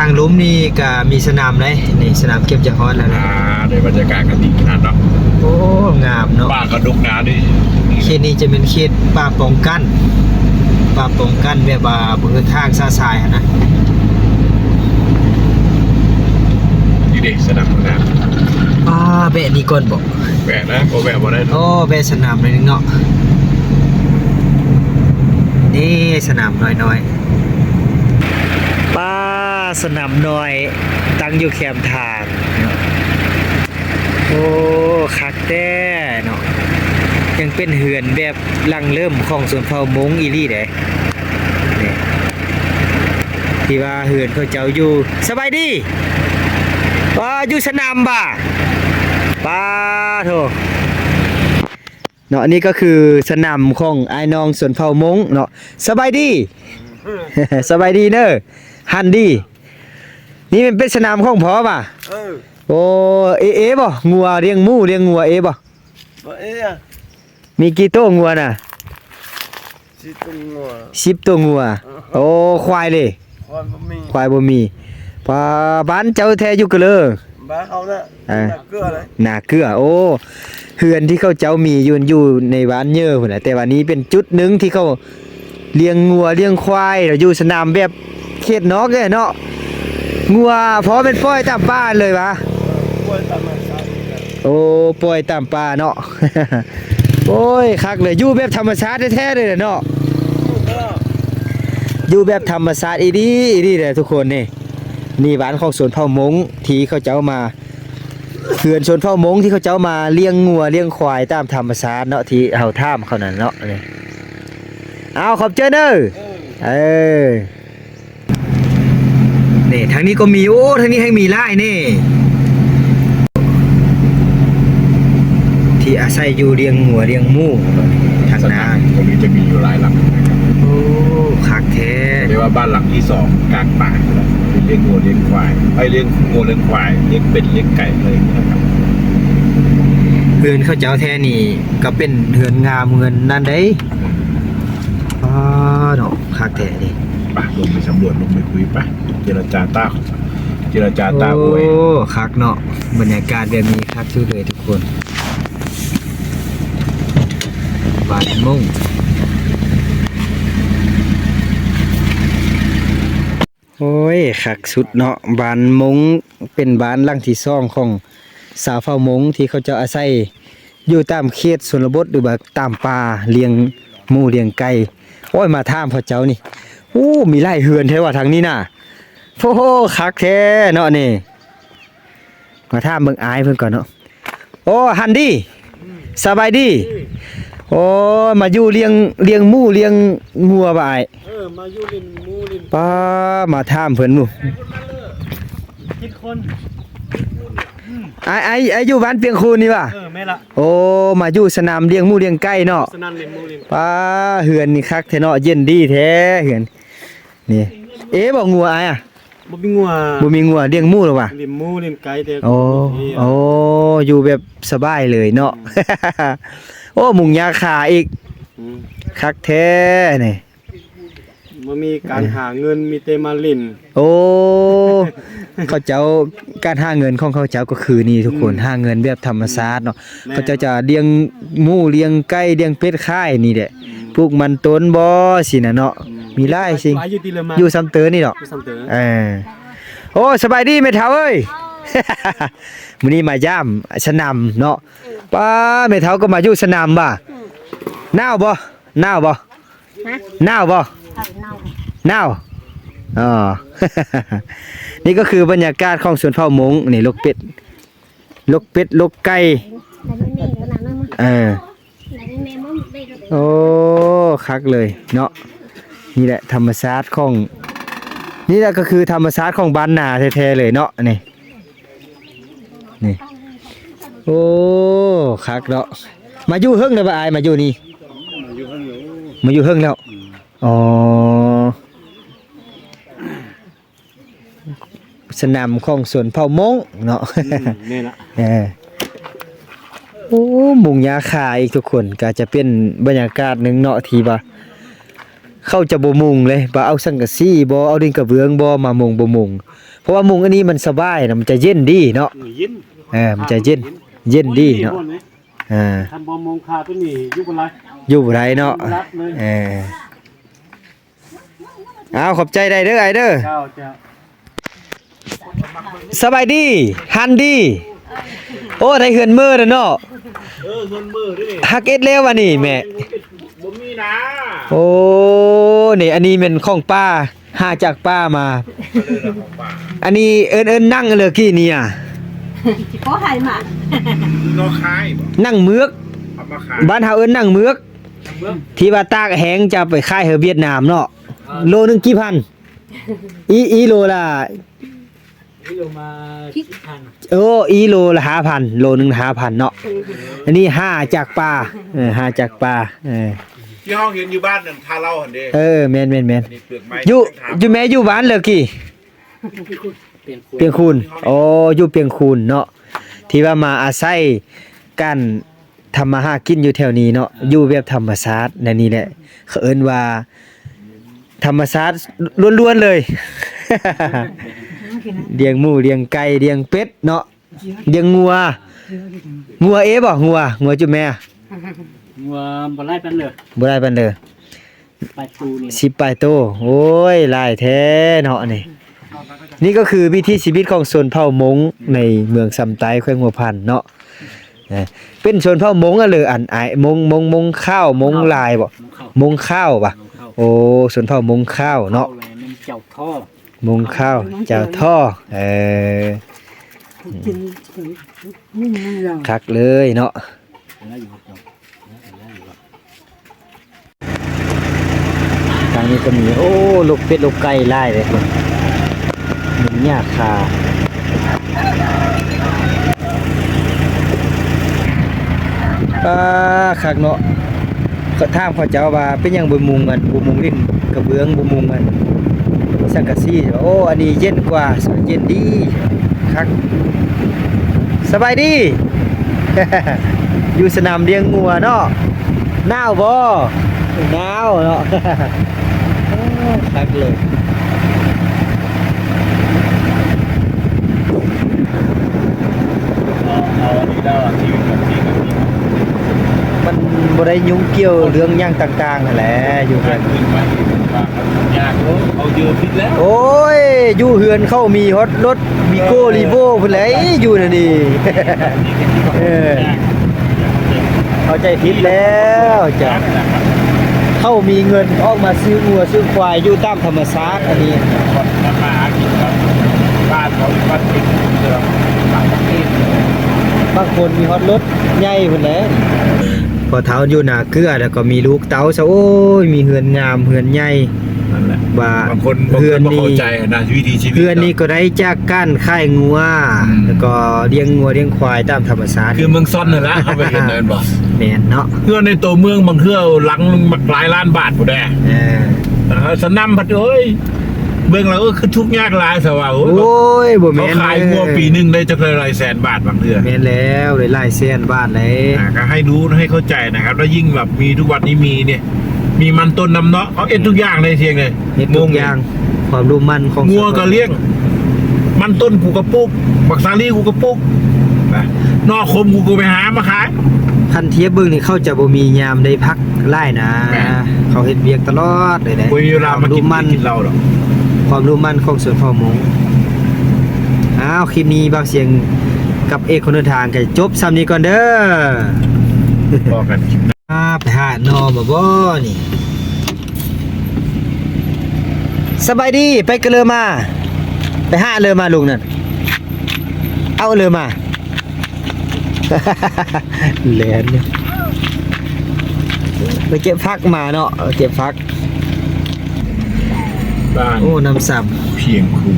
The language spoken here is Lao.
ທາງລຸ່ມນີ້ກະມີສະໜາມໃດ໋ ນີ້ສະໜາມເກັບຢາກຮອດແລ້ວນະ. ອ່າ ໄດ້ບັນຍາກາດກະດີຂະໜາດເນາະ. ໂອ້ ງາມເນາະ. ປ່າກະດົກໜາເດ້. ເຂດນີ້ຈະແມ່ນເຂດປ່າປ້ອງກັນ ປ່າປ້ອງກັນ ແບບວ່າບໍ່ເຮັດທາງຊະຊາຍຫັ້ນນະ. ນີ້ເດ້ສະໜາມງາມ. ອ່າ ແບະນີ້ກ່ອນບໍ? ແບະນະ ບໍ່ແບະບໍ່ໄດ້. ໂອ້ ແບະສະໜາມໜ້ອຍໜຶ່ງເນາະ. ນີ້ສະໜາມນ້ອຍໆ. ປ້າ ສະໜາມນ້ອຍຕັ້ງຢູ່ແຄມທາງ. ໂອ້ ຄັກແທ້ເນາະ. ຍັງເປັນເຮືອນແບບດັ້ງເລີ່ມຂອງຊົນເຜົ່າມົ້ງອີ່ຫຼີເດ້. ນີ້ ທີ່ວ່າເຮືອນເຂົາເຈົ້າຢູ່. ສະບາຍດີ. ປ້າ ຢູ່ສະໜາມບໍ? ປ້າໂທ້. ເນາະ ນີ້ກໍຄືສະໜາມຂອງອ້າຍນ້ອງຊົນເຜົ່າມົ້ງເນາະ. ສະບາຍດີ. ສະບາຍດີເດີ. ຫັ້ນດີ. ນີ້ແມ່ນເປັນສະໜາມຂອງພໍ່ຫວາ? ເອີ. ໂອ້ ເອ ເອບໍ? ງົວ ລ້ຽງໝູ ລ້ຽງງົວ ເອບໍ? ບໍ່ເອອະ. ມີກີ່ໂຕງົວນະ? ສິບໂຕງົວ. ສິບໂຕງົວ. ເອີ. ໂອ້ ຄວາຍເດ? ຄວາຍບໍ່ມີ. ຄວາຍບໍ່ມີ. ປາ ບ້ານເຈົ້າແທ້ຢູ່ກະເລີ? ບ້ານເຮົານະ. ເອີ. ນາເກືອເລີຍ. ນາເກືອ. ໂອ້ ເຮືອນທີ່ເຂົາເຈົ້າມີຢູ່ ຢູ່ໃນບ້ານເຍີພຸ້ນນະ. ແຕ່ວ່ານີ້ເປັນຈຸດໜຶ່ງທີ່ເຂົາລ້ຽງງົວລ້ຽງຄວາຍ ແລ້ວຢູ່ສະໜາມແບບເຂດນອກເດ້ເນາະ. ງົວພໍ່ແມ່ນປ່ອຍຕາມປ່າເລີຍຫວາ? ປ່ອຍຕາມ ໂອ້ ປ່ອຍຕາມປ່າເນາະ. ໂອ້ຍ ຄັກເລີຍ ຢູ່ແບບທຳມະຊາດແທ້ໆເລີຍເນາະ. ຢູ່ແບບທຳມະຊາດອີ່ຫຼີ ອີ່ຫຼີເດີທຸກຄົນ. ນີ້ ນີ້ບ້ານຂອງຊົນເຜົ່າມົ້ງທີ່ເຂົາເຈົ້າມາ ເຮືອນຊົນເຜົ່າມົ້ງທີ່ເຂົາເຈົ້າມາລ້ຽງງົວລ້ຽງຄວາຍຕາມທຳມະຊາດເນາະ ທີ່ເຮົາຖາມເຂົານັ້ນເນາະ. ນີ້ ເອົາ ຂອບໃຈເດີ. ເອີ. ເອີ. ນີ້ ທາງນີ້ກໍມີ. ໂອ້ ທາງນີ້ແຮ່ງມີຫຼາຍນີ້ ທີ່ອາໄສຢູ່ລ້ຽງງົວລ້ຽງໝູທາງໜ້າ. ກໍມີ ຈະມີຢູ່ຫຼາຍຫຼັງນະຄັບ. ໂອ້ ຄັກແທ້. ເອີ້ນວ່າບ້ານຫຼັງທີສອງກາງປ່າ ລ້ຽງງົວລ້ຽງຄວາຍ ເອີ ລ້ຽງງົວລ້ຽງຄວາຍ ລ້ຽງເປັດລ້ຽງໄກ່ ເລີຍນະຄັບ. ເຮືອນເຂົາເຈົ້າແທ້ນີ້ກໍເປັນເຮືອນງາມເຮືອນນັ້ນເດ້. ອືມ. ອ້າ ເນາະ ຄັກແທ້ເດ. ໄປ ລົງໄປສຳຫຼວດ ລົງໄປຄຸຍ ໄປ ເຈລະຈາຕາ ເຈລະຈາຕາອວຍ. ໂອ້ ຄັກເນາະ ບັນຍາກາດແບບນີ້ຄັກສຸດເລີຍທຸກຄົນ. ບ້ານມົ້ງ. ໂອ້ຍ ຄັກສຸດເນາະ. ບ້ານມົ້ງເປັນບ້ານຫຼັງທີສອງຂອງຊາວເຜົ່າມົ້ງທີ່ເຂົາເຈົ້າອາໄສຢູ່ຕາມເຂດຊົນນະບົດ ຫຼືວ່າຕາມປ່າ ລ້ຽງໝູລ້ຽງໄກ່. ໂອ້ຍ ມາຖາມເຂົາເຈົ້ານີ້. ໂອ້ ມີຫຼາຍເຮືອນແທ້ວ່າທາງນີ້ນະ. ໂອ້ໂຫ ຄັກແທ້ເນາະນີ້. ມາຖາມເບິ່ງອ້າຍເພິ່ນກ່ອນເນາະ. ໂອ້ ຫັ້ນດີ. ສະບາຍດີ. ໂອ້ ມາຢູ່ລ້ຽງ ລ້ຽງໝູລ້ຽງງົວບໍ່ອ້າຍ? ເອີ ມາຢູ່ລ້ຽງໝູລ້ຽງ ປ້າ ມາຖາມເພິ່ນໝູ່. ເຈັດຄົນ. ອືມ. ອ້າຍ ອ້າຍ ອ້າຍຢູ່ບ້ານປຽງຄູນນີ້ຫວາ? ເອີ ແມ່ນລະ. ໂອ້ ມາຢູ່ສະໜາມລ້ຽງໝູລ້ຽງໄກ່ເນາະ. ສະໜາມລ້ຽງໝູລ້ຽງໄກ່. ປ້າ ເຮືອນນີ້ຄັກແທ້ເນາະ ເຢັນດີແທ້ເຮືອນນີ້. ເອບໍ່ ງົວອ້າຍອະ? ບໍ່ມີງົວ. ບໍ່ມີງົວ ລ້ຽງໝູແລ້ວຫວາ? ລ້ຽງໝູລ້ຽງໄກ່ແຕ່. ໂອ້ ບໍ່ມີ. ໂອ້ ຢູ່ແບບສະບາຍເລີຍເນາະ. ອືມ. ໂອ້ ມຸງຫຍ້າຄາອີກ. ອືມ. ຄັກແທ້ນີ້. ບໍ່ມີການຫາເງິນ ມີແຕ່ມາຫຼິ້ນ. ໂອ້ ເຂົາເຈົ້າ ການຫາເງິນຂອງເຂົາເຈົ້າກໍຄືນີ້ທຸກຄົນ. ອືມ. ຫາເງິນແບບທຳມະຊາດເນາະ. ແມ່ນ. ເຂົາເຈົ້າຈະລ້ຽງໝູ ລ້ຽງໄກ່ ລ້ຽງເປັດຂາຍນີ້ແຫຼະ. ອືມ. ປູກມັນຕົ້ນບໍ່ ຊີ້ນະເນາະ. ອືມ. ມີຫຼາຍສິ່ງ. ຢູ່ຊຳເຕີນີ້ດອກ. ຢູ່ຊຳເຕີ. ເອີ. ໂອ້ ສະບາຍດີແມ່ເຖົ້າເອີຍ. ມື້ນີ້ມາຢາມສະໜາມເນາະ. ປ້າ ແມ່ເຖົ້າກໍມາຢູ່ສະໜາມຫວາ? ອືມ. ໜາວບໍ່? ໜາວບໍ່? ຮະ? ໜາວບໍ່? ເອີ ໜາວ. ໜາວ. ອໍ. ນີ້ກໍຄືບັນຍາກາດຂອງຊົນເຜົ່າມົ້ງ. ນີ້ ລົກເປັດ ລົກເປັດ ລົກໄກ່. ເອີ. ໂອ້ ຄັກເລີຍເນາະ. ນີ້ແຫຼະທຳມະຊາດຂອງ ນີ້ແຫຼະກໍຄືທຳມະຊາດຂອງບ້ານນາແທ້ໆເລີຍເນາະ ນີ້. ນີ້ ໂອ້ ຄັກເນາະ. ມາຢູ່ເຫິງແລ້ວບໍ່ອ້າຍ ມາຢູ່ນີ້? ມາຢູ່ເຫິງແລ້ວ. ມາຢູ່ເຫິງແລ້ວ. ອືມ. ອໍ. ສະໜາມຂອງຊົນເຜົ່າມົ້ງເນາະ. ອືມ ແມ່ນລະ. ເອີ. ໂອ້ ມຸງຫຍ້າຄາອີກທຸກຄົນ. ກໍຈະເປັນບັນຍາກາດໜຶ່ງເນາະ ທີ່ວ່າ ເຂົາຈະບໍ່ມຸງເລີຍ ວ່າເອົາສັງກະສີບໍ່ ເອົາດິນກະເບື້ອງບໍ່ ມາມຸງ ບໍ່ມຸງ. ເພາະວ່າມຸງອັນນີ້ມັນສະບາຍນະ ມັນຈະເຢັນດີເນາະ. ເອີ ເຢັນ ເອີ ມັນຈະເຢັນ ເຢັນດີເນາະ. ເອີ ຄັນບໍ່ມຸງຄາຕົວນີ້ຢູ່ບໍ່ໄດ້ ຢູ່ບໍ່ໄດ້ເນາະ. ເອີ ເອົາ ຂອບໃຈໄດ້ເດີອ້າຍເດີ. ເຈົ້າ ເຈົ້າ. ສະບາຍດີ ຫັນດີ. ໂອ້ ໄດ້ເຮືອນເມີແລ້ວເນາະ. ເອີ ເຮືອນເມີເດ້. ຫາກເຮັດແລ້ວວະນີ້ແມ່. ບໍ່ມີນາ. ໂອ້ ນີ້ ອັນນີ້ແມ່ນຂອງປ່າ ຫາຈາກປ່າມາ. ອັນນີ້ເອີ້ນ ເອີ້ນໜັງເລີກີ້ນີ້ອະ. ຊິພໍໃຫ້ມາ ໜໍ່ຄາຍບໍ່? ໜັງເມືອກ. ເອົາມາຂາຍ. ບ້ານເຮົາເອີ້ນໜັງເມືອກ. ທີ່ວ່າຕາກແຫ້ງຈະໄປຂາຍໃຫ້ຫວຽດນາມເນາະ. ເອີ ໂລໜຶ່ງກີ່ພັນ? ອີ ອີໂລລະ ອີໂລມາສິບພັນ. ໂອ້ ອີໂລລະຫ້າພັນ ໂລໜຶ່ງຫ້າພັນເນາະ. ອັນນີ້ຫາຈາກປ່າ ເອີ ຫາຈາກປ່າ ເອີ ທີ່ເຮົາເຫັນຢູ່ບ້ານນັ້ນ ທ່າເຫຼົ້າຫັ້ນເດ້. ເອີ ແມ່ນໆໆ. ຢູ່ ຢູ່ແມ່ຢູ່ບ້ານເລີກີ້? ປຽງຄູນ. ໂອ້ ຢູ່ປຽງຄູນເນາະ. ທີ່ວ່າມາອາໄສການ ທຳມາຫາກິນຢູ່ແຖວນີ້ເນາະ ຢູ່ແບບທຳມະຊາດ ແນວນີ້ແຫຼະ ເຂົາເອີ້ນວ່າທຳມະຊາດລ້ວນໆເລີຍ. ລ້ຽງໝູ ລ້ຽງໄກ່ ລ້ຽງເປັດເນາະ ລ້ຽງງົວ. ງົວເອບໍ່? ງົວ ງົວຈຸແມ່? ງົວບໍ່ຫຼາຍປານເລີ ບໍ່ຫຼາຍປານເລີ. ປາຍໂຕນີ້ ສິບປາຍໂຕ. ໂອ້ຍ ຫຼາຍແທ້ເນາະນີ້. ນີ້ກໍຄືວິຖີຊີວິດຂອງຊົນເຜົ່າມົ້ງໃນເມືອງຊຳໃຕ້ ແຂວງຫົວພັນເນາະ. ເອີ ເປັນຊົນເຜົ່າມົ້ງອະເລີ ອັນອ້າຍ ມົ້ງ ມົ້ງ ມົ້ງຂາວ ມົ້ງລາຍບໍ່? ມົ້ງຂາວ ມົ້ງຂາວປະ? ມົ້ງຂາວ. ໂອ້ ຊົນເຜົ່າມົ້ງຂາວເນາະ. ມົ້ງຂາວ ເຈົ້າທໍ່. ເອີ ຄັກເລີຍເນາະ. ທາງນີ້ກໍມີ ໂອ້ ລົກເປັດລົກໄກ່ຫຼາຍເດ້ ເບິ່ງຫຍ້າຄາ. ປາ ຄັກເນາະ. ເຂົາຖາມເຂົາເຈົ້າວ່າ ເປັນຫຍັງບໍ່ມຸງອັນ ບໍ່ມຸງດິນກະເບື້ອງ ບໍ່ມຸງອັນສັງກະສີ? ໂອ້ ອັນນີ້ເຢັນກວ່າ ເຢັນດີ ຄັກ. ສະບາຍດີ. ຢູ່ສະໜາມລ້ຽງງົວເນາະ. ໜາວບໍ່? ໜາວເນາະ. ໂອ້ ຄັກເລີຍ. ເອົາ ເອົາອັນນີ້ແລ້ວ ຊີວິດແບບນີ້ ມັນບໍ່ໄດ້ຫຍຸ້ງກ່ຽວເລື່ອງຫຍັງຕ່າງໆຫັ້ນແຫຼະ ຢູ່ເຮືອນ. ຍາກ ເຂົາຢູ່ຜິດແລ້ວ. ໂອ້ຍ ຢູ່ເຮືອນເຂົາມີຮອດລົດ ວີໂກ້ ລີໂວ້ພຸ້ນແຫຼະ ຢູ່ແນວນີ້. ເອີ ເຂົ້າໃຈຜິດແລ້ວເຈົ້າ. ເຂົາມີເງິນອອກມາຊື້ງົວຊື້ຄວາຍຢູ່ຕາມທຳມະຊາດ ອັນນີ້ ບາງຄົນມີຮອດລົດໃຫຍ່ພຸ້ນແຫຼະ. ພໍ່ເຖົ້າຢູ່ນາເກືອ ແລ້ວກໍມີລູກເຕົ້າຊະ ໂອ້ຍ ມີເຮືອນງາມເຮືອນໃຫຍ່. ນັ້ນແຫຼະ ວ່າບາງຄົນ ບາງຄົນບໍ່ເຂົ້າໃຈນະ ວິຖີຊີວິດ ເຮືອນນີ້ກໍໄດ້ຈາກການຂາຍງົວ ອືມ ແລ້ວກໍລ້ຽງງົວລ້ຽງຄວາຍຕາມທຳມະຊາດ ຄືເມືອງຊອນນັ້ນລະ ເຮົາໄປເຫັນແມ່ນບໍ່? ແມ່ນເນາະ ເຮືອນໃນໂຕເມືອງບາງເທື່ອຫຼັງໜຶ່ງບັກຫຼາຍລ້ານບາດພຸ້ນແດ່. ເອີ ເອີ ສະໜຳພັດ ໂອ້ຍ ເບິ່ງແລ້ວ ເອີ ຄືທຸກຍາກຫຼາຍຊະວ່າ. ໂອ້ຍ ໂອ້ຍ ບໍ່ແມ່ນ ເຂົາຂາຍງົວປີໜຶ່ງໄດ້ຈັກຫຼາຍແສນບາດບາງເທື່ອ. ແມ່ນແລ້ວ ຫຼາຍແສນບາດເລີຍ. ອ່າ ກໍໃຫ້ຮູ້ ໃຫ້ເຂົ້າໃຈນະຄັບ ແລ້ວຍິ່ງແບບມີທຸກວັນນີ້ມີນີ້ ມີມັນຕົ້ນນຳເນາະ ເຂົາເຮັດທຸກຢ່າງໃນທຽງເລີຍ ເຮັດທຸກຢ່າງ. ຄວາມດຸໝັ່ນຂອງ ງົວກໍລ້ຽງ ມັນຕົ້ນກູກໍປູກ ບັກສາລີກູກໍປູກນະ ໜໍ່ຂົມກູກໍໄປຫາມາຂາຍ. ຄັນທຽບເບິ່ງນີ້ ເຂົາຈະບໍ່ມີຍາມໄດ້ພັກຫຼາຍນະ ແມ່ນ ເຂົາເຮັດວຽກຕະຫຼອດເລີຍເດ້. ບໍ່ມີເວລາມາກິນ ຄວາມດຸໝັ່ນ ກິນເຫຼົ້າດອກ. ຄວາມດຸໝັ່ນຂອງຊົນເຜົ່າມົ້ງ. ອ້າວ ຄລິບນີ້ບ່າວຊຽງກັບເອກຄົນເດີນທາງກໍຈົບສ່ຳນີ້ກ່ອນເດີ. ພໍ້ກັນຄລິບໜ້າ. ອ່າ ໄປຫາໜໍ່ມາບໍ່ນີ້? ສະບາຍດີ ໄປກະເລີມາ ໄປຫາເລີມາລຸງນັ້ນ ເອົາເລີມາ ແລ່ນ ໄປເກັບຜັກມາເນາະ ເກັບຜັກ. ບ້ານ ໂອ້ ນ້ຳຊຳ ພຽງຄູນ